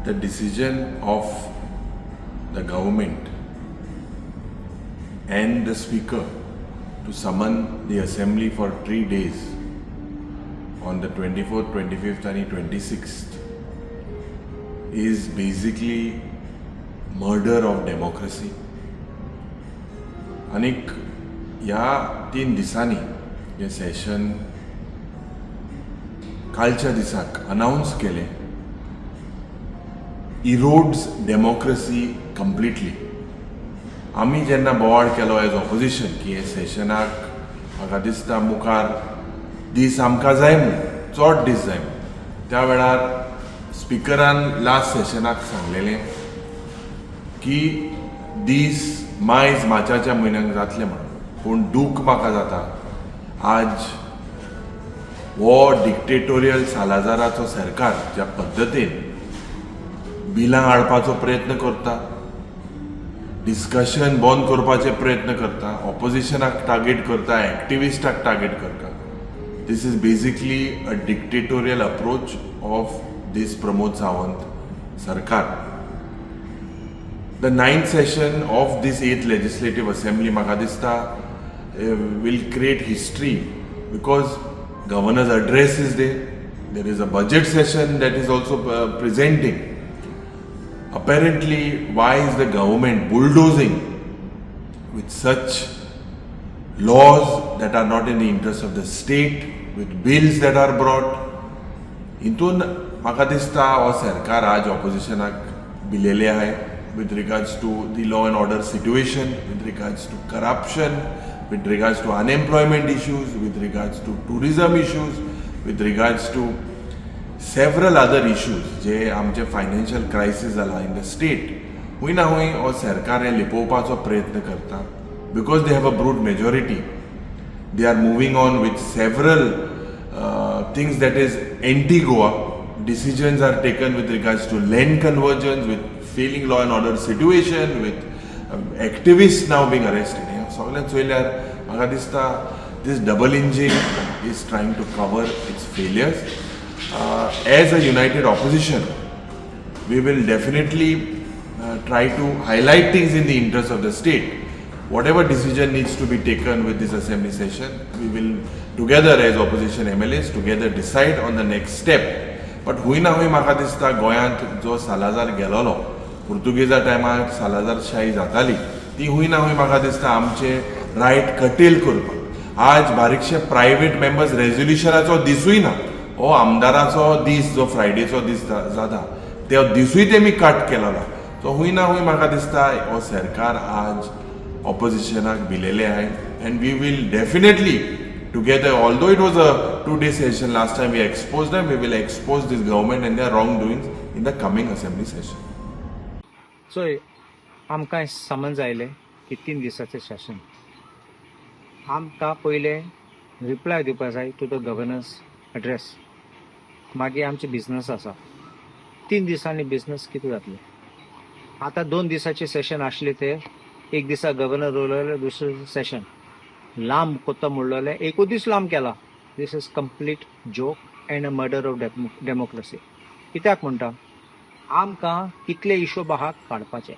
The decision of the government and the speaker to summon the assembly for 3 days on the 24th, 25th and 26th is basically murder of democracy. आनीक ह्या 3 दिसांनी जें सेशन कालच्या दिसाक अनावन्स केलें erodes democracy completely. आमी जेन्ना बोवाळ केलो एज ऑपोजिशन की हे सेशनाक म्हाका दिसता मुखार दीस आमकां जाय म्हूण, चड दीस जाय म्हूण, त्या वेळार स्पिकरान लास्ट सेशनाक सांगलेलें की दीस मायज मार्चाच्या म्हयन्याक जातले म्हणून. पूण दूख म्हाका जाता, आज हो डिक्टेटोरियल सालाजाराचो सरकार ज्या पद्दतीन बिलां हाडपाचो प्रयत्न करता, डिस्कशन बंद करपाचे प्रयत्न करता, ऑपोजिशनाक टार्गेट करता, एक्टिविस्टाक टार्गेट करता, this is basically a dictatorial approach of this Pramod Sawant सरकार. The ninth session of this eighth legislative assembly, म्हाका दिसता, will create history because governor's address is there, there is a budget session that is also presenting. Apparently, why is the government bulldozing with such laws that are not in the interest of the state, with bills that are brought? हितून म्हाका दिसता हो सरकार आज ऑपोजिशनाक भिलेले आहाय with regards to the law and order situation, with regards to corruption, with regards to unemployment issues, with regards to tourism issues, with regards to several other issues जे आमचे financial crisis जाला in the state. खूंय ना खूंय हो सरकार हें लिपोवपाचो प्रयत्न करता because they have a brute majority. They are moving on with several things that is anti Goa. Decisions are taken with regards to land conversions, with failing law and order situation, with activists now being arrested. हें सगळें चोयल्यार म्हाका दिसता this double engine is trying to cover its failures. As a united opposition, we will definitely try to highlight things in the interest of the state. Whatever decision needs to be taken with this assembly session, we will together as opposition MLAs together decide on the next step. But हुंय ना हुंय म्हाका दिसता गोंयांत जो Salazar गेलोलो, पुर्तुगेजा टायमार Salazar शाही जाताली, ती हुंय ना हुंय म्हाका दिसता आमचे रायट कटेल करपाक आज बारीकशे प्रायवेट मेंबर्स रेजोल्युशनाचो दिसूय ना. हो आमदाराचो दीस जो फ्रायडेचो दीस जाता, ते दिसूय तेमी कट केलेलो. सो हुंय ना हुंय म्हाका दिसता हो सरकार आज ऑपोजिशनाक भिलेले आहे and we will definitely together, although it was a 2-day session last time we exposed them, we will expose this government and their wrongdoings in the coming assembly session. चोय, आमकां समज आयलें की 3 दिसाचें सेशन. आमकां पयलें रिप्लाय दिवपा जाय टू the governor's address. मागीर आमचें बिजनस आसा. 3 दिसांनी बिजनस कितें जातलें? आतां 2 दिसाचें सेशन आसलें, ते एक दिसा गव्हर्नर उलयले, दुसरें सेशन लांब कोत्ता म्हणलेलें, एकूच दीस लांब केला. This is complete joke and a murder of democracy. कित्याक म्हणटा, आमकां कितले हिशोब आहात काडपाचे,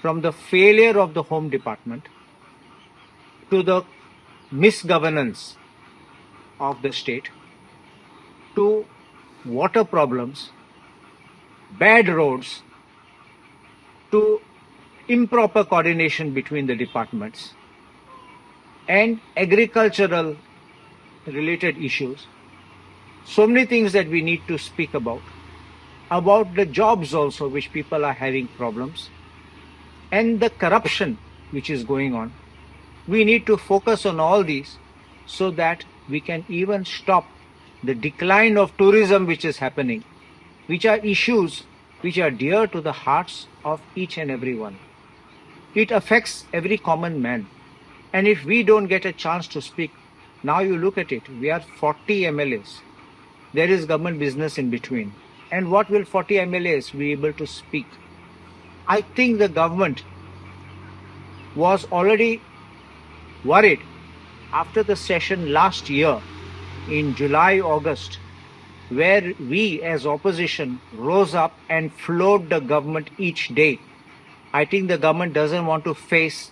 from the failure of the home department to the misgovernance of the state to water problems, bad roads, to improper coordination between the departments and agricultural related issues. So many things that we need to speak about the jobs also, which people are having problems, and the corruption which is going on. We need to focus on all these so that we can even stop the decline of tourism which is happening, which are issues which are dear to the hearts of each and every one. It affects every common man. And if we don't get a chance to speak, now you look at it, we are 40 MLAs. There is government business in between. And what will 40 MLAs be able to speak? I think the government was already worried after the session last year in July, August. where we as opposition rose up and floored the government each day. I think the government doesn't want to face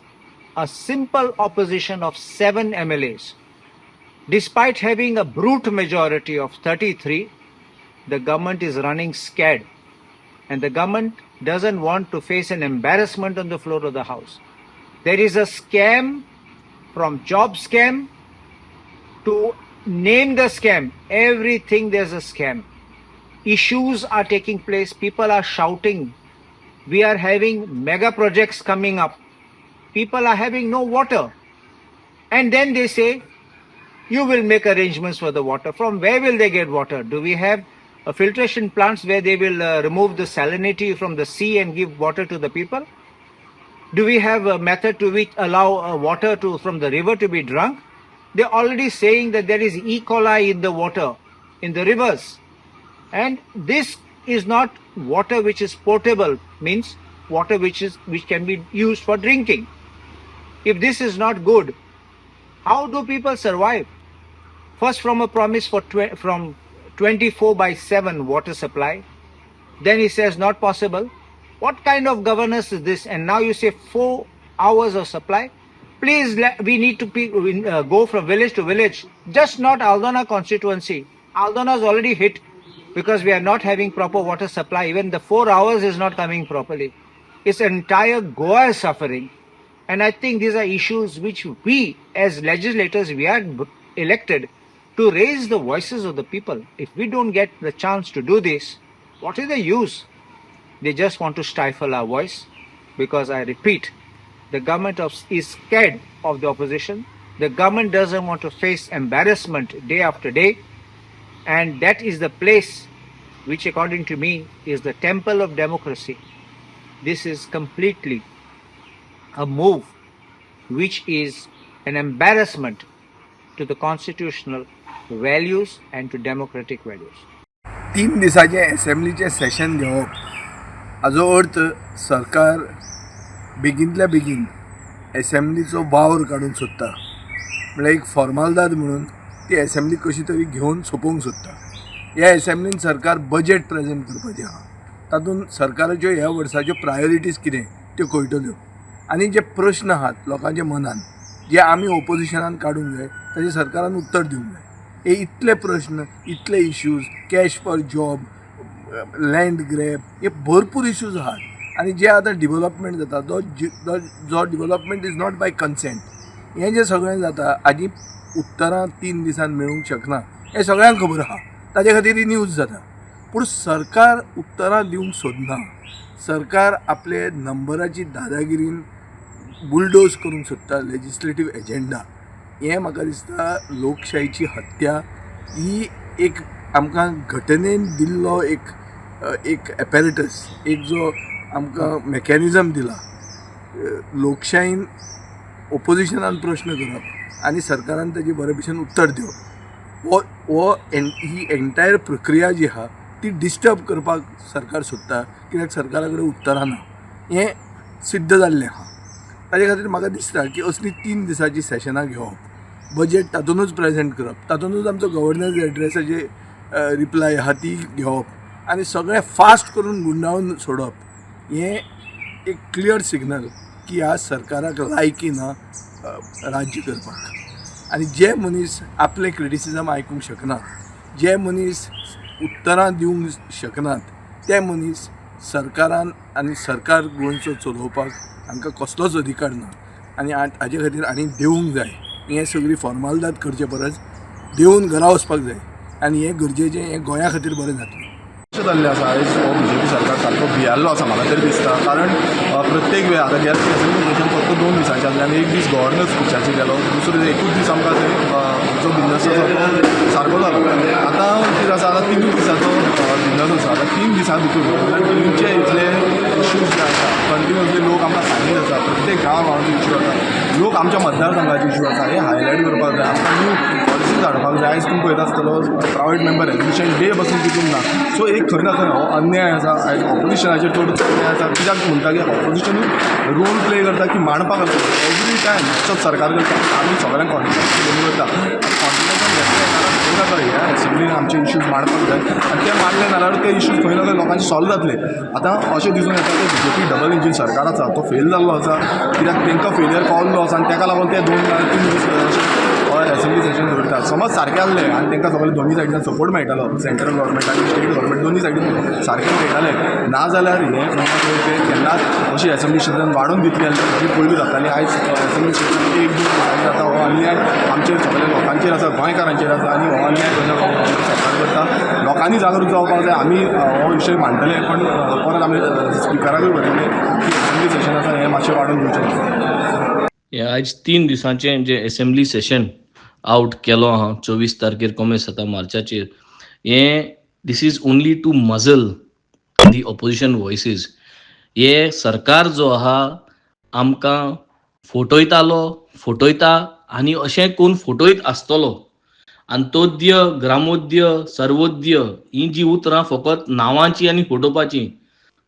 a simple opposition of 7 MLAs. Despite having a brute majority of 33, the government is running scared. And the government doesn't want to face an embarrassment on the floor of the house. There is a scam, from job scam to name the scam. Everything there's a scam. Issues are taking place. People are shouting. We are having mega projects coming up. People are having no water. And then they say, you will make arrangements for the water. From where will they get water? Do we have filtration plants where they will remove the salinity from the sea and give water to the people? Do we have a method to which allow water from the river to be drunk? They're already saying that there is E. coli in the water, in the rivers. And this is not water which is potable, means water which can be used for drinking. If this is not good, how do people survive? First, from a promise for from 24/7 water supply. Then he says not possible. What kind of governance is this? And now you say 4 hours of supply. Please, we need to go from village to village. Just not Aldona constituency. Aldona is already hit because we are not having proper water supply. Even the 4 hours is not coming properly. It's entire Goa is suffering. And I think these are issues which we as legislators, we are elected to raise the voices of the people. If we don't get the chance to do this, what is the use? They just want to stifle our voice because, I repeat, the government is scared of the opposition. The government doesn't want to face embarrassment day after day. And that is the place which, according to me, is the temple of democracy. This is completely a move which is an embarrassment to the constitutional values and to democratic values. 3 दिसाचें एसेंब्लीचें सेशन घेवप हाजो अर्थ सरकार बेगीनतल्या बेगीन एसेंब्लीचो वावर काडूंक सोदता, म्हळ्यार एक फॉर्मालदाद म्हणून ती एसेंब्ली कशी तरी घेवन सोंपोवंक सोदता. ह्या एसेंब्लीन सरकार बजेट प्रेजेंट करपाचें आहा, तातूंत सरकाराच्यो ह्या वर्साच्यो प्रायोरिटीज कितें त्यो कळटल्यो आनी जे प्रश्न आहात लोकांच्या मनान जे आमी ओपोजिशनान काडूंक जाय ताजें सरकारान उत्तर दिवंक जाय. हे इतले प्रश्न, इतले issues, cash for job, land grab, हे भरपूर इश्यूज आहात आनी जे आतां डिवलपमेंट जाता जो development is not by consent, हें जें सगळें जाता हाजी उत्तरां 3 दिसान मेळूंक शकना हें सगळ्यांक खबर आहा, ताजे खातीर ही न्यूज जाता. पूण सरकार उत्तरां दिवंक सोदना, सरकार आपले नंबराची दादागिरीन बुलडोज करूंक सोदता लेजिस्लेटीव एजेंडा. हें म्हाका दिसता लोकशाहीची हत्या. ही एक आमकां घटनेन दिल्लो एक एपॅरेटस, एक जो आमकां मॅकॅनिजम दिला लोकशाहीन ओपोजिशनान प्रश्न करप आनी सरकारान ताजे बरे भशेन उत्तर दिवप, हो ही एंटायर प्रक्रिया जी आहा ती डिस्टर्ब करपाक सरकार सोदता, कित्याक सरकारा कडेन उत्तरां ना हें सिद्ध जाल्लें आहा. ताजे खातीर म्हाका दिसता की असली 3 दिसांची सेशनां घेवप, बजेट तातुनूच प्रेजेंट करप, तातुनूच आमचो गव्हर्नर एड्रेसाचे रिप्लाय आहा ती घेवप आनी सगळें फास्ट करून गुंडाळून सोडप, हें एक क्लियर सिग्नल की ह्या सरकाराक लायकी ना राज्य करपाक. आनी जे मनीस आपलें क्रिटिसिजम आयकूंक शकनात, जे मनीस उत्तरां दिवंक शकनात, ते मनीस सरकारान आनी सरकार गोंयचो चलोवपाक हांकां कसलोच अधिकार ना आनी हाजे खातीर आनी देवूंक जाय. हें सगळी फॉर्मालदाद करचे परस देवून घरा वचपाक जाय आनी हें गरजेचें, हें गोंया खातीर बरें जातलें. अशें जाल्लें आसा आयज हो बीजेपी सरकार सारको भियाल्लो आसा म्हाका तरी दिसता. कारण प्रत्येक वेळार आतां गेले असेंब्ली सेशन फक्त 2 दिसांचें आसलें आनी एक दीस गव्हर्नर स्पिचाचेर गेलो, दुसरो एकूच दीस आमकां थंय जो बिजनस आसा तो सारको जालो. आतां कितें आसा, आतां 3 दिसाचो बिजनस आसा, आतां 3 दिसां भितूर गोंयचे इतले इश्यूज जे आसा कंटिन्युअसली लोक आमकां सांगीत आसा, प्रत्येक गांव गांवांचे इश्यू आसा, लोक आमच्या मतदारसंघाचे इश्यू आसा, हे हायलायट करपाक जाय. आमकां न्यू पॉलिसीज इश्यूज हाडपाक जाय. आयज तुमी पळयता आसतलो, प्रायवेट मेंबर रेजोल्युशन डे पासून चिंतूंक ना. सो एक खंय ना खंय हो अन्याय आसा. आयज ऑपोजिशनाचेर चड अन्याय आसा. कित्याक म्हणटा की ऑपोजिशनूच रोल प्ले करता की मांडपाक आसता एवरी टायम असोच सरकार करता. आमी सगळ्यांक कॉन्फिडन्स घेवन करता. कॉन्फिडन्सान घेतलें जाल्यार खंय ना खंय ह्या एसेंब्लीन आमचे इश्यूज मांडपाक जाय आनी ते मांडले जाल्यार ते इश्यूज खंय ना खंय लोकांचे सॉल्व जातले. आतां अशें दिसून येता की बीजेपी डबल इंजीन सरकार आसा तो फेल जाल्लो आसा, कित्याक तांकां फेलियर कळ्ळो आसा आनी ताका लागून ते 2 नाल्यार 3 दीस अशें एसेंब्ली सेशन दवरतात. समज सारकें आहलें आनी तांकां सगळे दोनी सायडीन सपोर्ट मेळटालो, सेंट्रल गव्हर्मेंट आनी स्टेट गव्हर्मेंट दोनी सायडीन सारकें मेळटालें, ना जाल्यार हें खंय ना खंय ते केन्नाच अशी एसेंब्ली सेशन वाडोवन दितली आनी जी पयलीं जाताली, आयज एसेंब्ली सेशन एक दोन दिसांनी जाता. हो अन्याय आमचेर, सगळ्या लोकांचेर आसा, गोंयकारांचेर आसा आनी हो अन्याय खंय ना खंय सरकार करता. लोकांनी जागृत जावपाक जाय. आमी हो विशय मांडटले, पण परत आमी स्पिकराकूय बरयलें की एसेंब्ली सेशन आसा हें मातशें वाडोवन दिवचें. हे आयज 3 दिसांचें जें एसेंब्ली सेशन आउट केलो आहा, 24 तारखेर कोमेस जाता मार्चाचेर, हें this is only to muzzle the opposition voices. हे सरकार जो आहा आमकां फटयतालो, फटयता आनी अशें करून फटयत आसतलो. अंत्योदय, ग्रामोदय, सर्वोदय ही जी उतरां फकत नांवांची आनी फटोवपाची,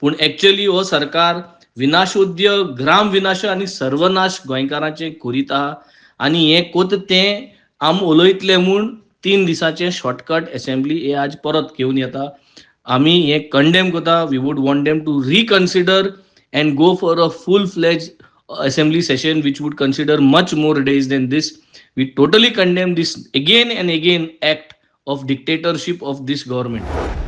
पूण एक्चुअली हो सरकार विनाशोद्य, ग्राम विनाश आनी सर्वनाश गोंयकारांचे करीत आहा. आनी हें कोत तें आम उलयतले म्हूण 3 दिसांचे शॉर्टकट एसेंब्ली हे आज परत घेवन येता. आमी हें कंडेम करता. We would want them to reconsider and go for a full fledge assembly session which would consider much more days than this. We totally condemn this again and again act of dictatorship of this government.